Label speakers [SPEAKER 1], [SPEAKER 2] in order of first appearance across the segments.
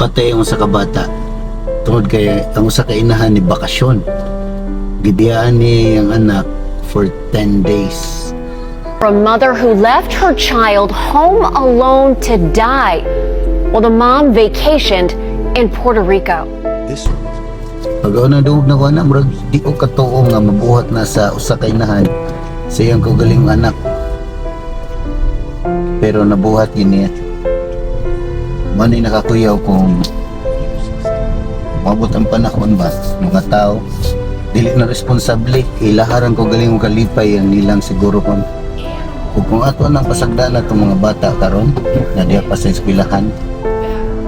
[SPEAKER 1] Gipatay ang usa ka bata tungod kay ang usa ka inahan ni bakasyon. Gibiyaan ni ang anak for 10 days.
[SPEAKER 2] A mother who left her child home alone to die while the mom vacationed in Puerto Rico.
[SPEAKER 3] This
[SPEAKER 1] Pag na dungog na ko ana, murag di ko katuo nga mabuhat na sa usa ka inahan sa iyang kaugalingong anak. Pero nabuhat gyud niya. Mao ni nakakuyaw kung mabot ang panahon ba, mga tao dili na responsable, ilaharan kaugalingong kalipay ang nilang siguro kung ato nang pasagdan na itong mga bata karon na diha pa sa eskwelahan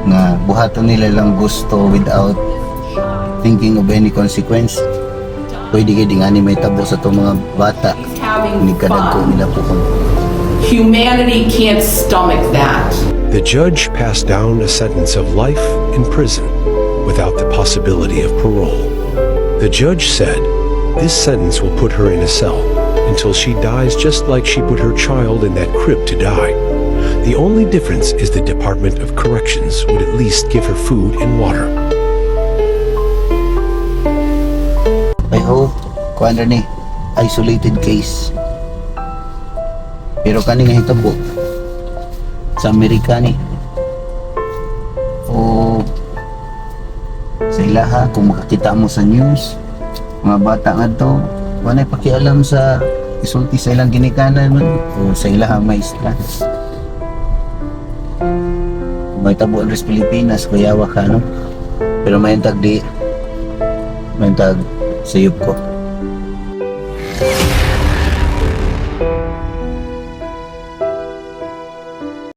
[SPEAKER 1] nga buhaton nila lang gusto without thinking of any consequence, pwede kay di ngani may tabo sa itong mga bata
[SPEAKER 4] Having
[SPEAKER 1] ni kadagko
[SPEAKER 4] fun.
[SPEAKER 1] Nila po kung
[SPEAKER 4] Humanity can't stomach that.
[SPEAKER 3] The judge passed down a sentence of life in prison without the possibility of parole. The judge said this sentence will put her in a cell until she dies, just like she put her child in that crib to die. The only difference is the Department of Corrections would at least give her food and water.
[SPEAKER 1] I hope kuan ra ni, isolated case. Pero kani nga hitabo sa Amerika ni o sa ilaha, kung makakita mo sa news, mga bata nga to walay pakialam sa isulti sa ilang ginikanan man o sa ilahang maestra. Kung may tabo sa Pilipinas, kuyawa ka, no? Pero may tag di, may tag sayop ko.